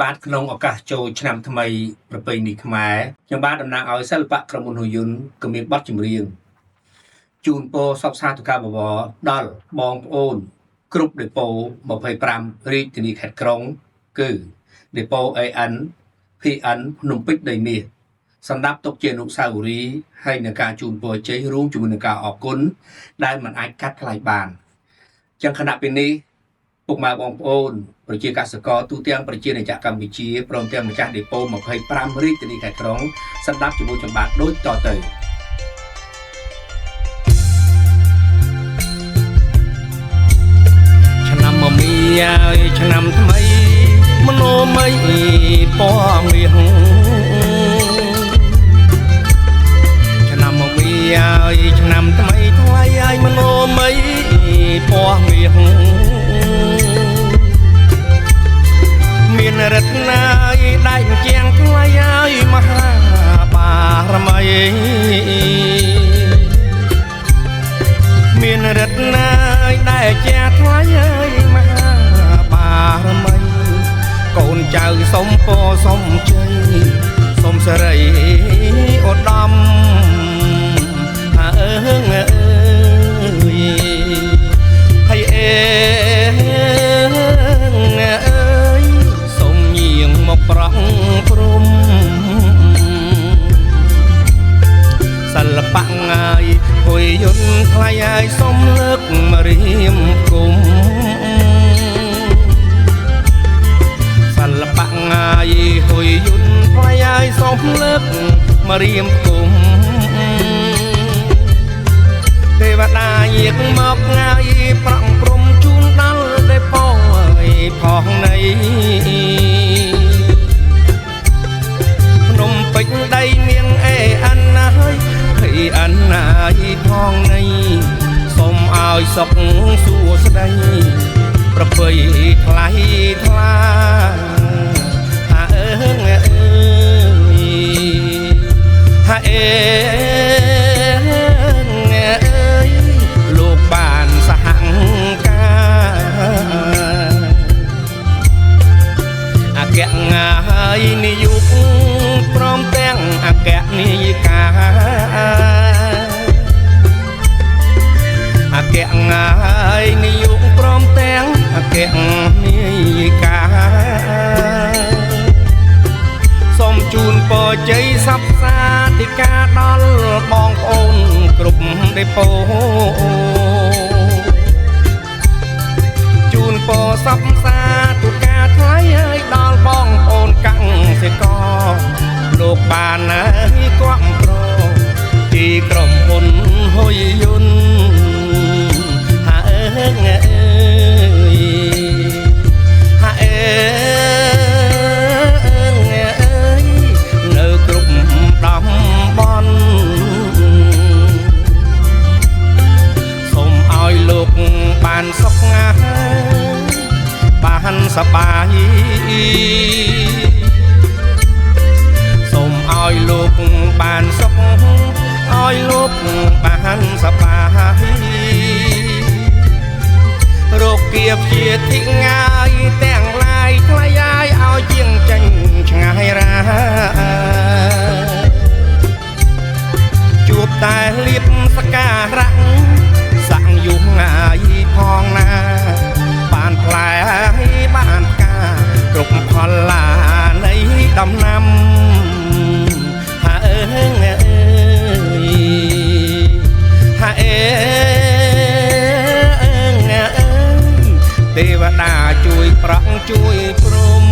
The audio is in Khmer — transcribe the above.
បាទក្នុងឱកាសចូលឆ្នាំថ្មីប្រពៃណីខ្មែរខ្ញុំបាទតំណាងឲ្យសិល្បៈក្រុមហ៊ុនហ៊ុយន្តក៏មានបទចម្រៀងជូនពរសពសាធុការបវរដល់បងប្អូនគ្រប់ដេប៉ូ25រាជធានីខេត្តក្រុង គឺដេប៉ូ AN PN ភ្នំពេញដីមាសសម្រាប់ទុកជាអនុស្សាវរីយ៍ហើយនឹងការជូនពរជ័យរួមជាមួយនឹងការអរគុណដែលមិនអាចកាត់ថ្លៃបានចឹងខណៈពេលនេះពុកម៉ែបងប្អូនប្រជាកសិករទូទាំងប្រជាណាចក្រកម្ពុជាព្រមទាំងម្ចាស់ដេប៉ូ25រាជធានីខេត្តក្រុងសម្រាប់ជាមួយចម្បាតដូចតទៅ ឆ្នាំមមីហើយឆ្នាំថ្មីមនោម័យពណ៌មាសឆ្នាំមមីហើយឆ្នាំថ្មីថ្លៃហើយមនោម័យពណ៌មាសមានរិទ្ធណាយដែកជាងថ្លៃហើយមហាបារមីមានរិទ្ធណាយដែលជាថ្លៃហើយមហាបារមីកូនចៅសុំពរសុំជ័យសុំសិរីឧត្តមអើងអើយហើយអេងអើយសុំញៀងមកប្រងព្រំសិល្បៈងាយហ៊ុយយន្តថ្លៃហើយសុំលើកមករៀមគុំសិល្បៈងាយហ៊ុយយន្តថ្លៃហើយសុំលើកមករៀមគុំទេវតាយាកមកងាយប្រងព្រំជូនដល់ដេប៉ូអើយផងនៃភ្នំពេញដីមៀងអេអានណាយភ័យអានណាយផងនៃសូមឲ្យសុខសួស្តីប្រពៃថ្លៃថ្លាហាអើងអើយហាអេងអើយលោកបានសហការអគ្គងាយនាយកព្រមទាំងអគ្គនាយិកាអគ្គងាយនាយកព្រមទាំងអគ្គនាយិកាសូមជូនពរជ័យសពសាធិការដល់បងប្អូនគ្រប់ដេប៉ូជូនពរសពសាធុការថ្លៃឲ្យដល់បងប្អូនកសិករលោកបានហើយគាំទ្រទីក្រុមហ៊ុនហ៊ុយយន្តហាអើងអើយហាអើងអើយនៅគ្រប់តំបន់សូមឲ្យលោកបានសុខងាបានសប្បាយសូមឲ្យលោកបានសុខឲ្យលោកបានសប្បាយរោគាជាធិងាយទាំងឡាយថ្លៃឲ្យឲ្យជាងចេញឆ្ងាយរាជួបតែលៀបសការៈសាក់យុងាយផងណាបានផ្លែបានផ្កាគ្រប់ផលឡានៃដំណាំហាអើងអើយហាអេងអើយទេវតាជួយប្រក់ជួយព្រំ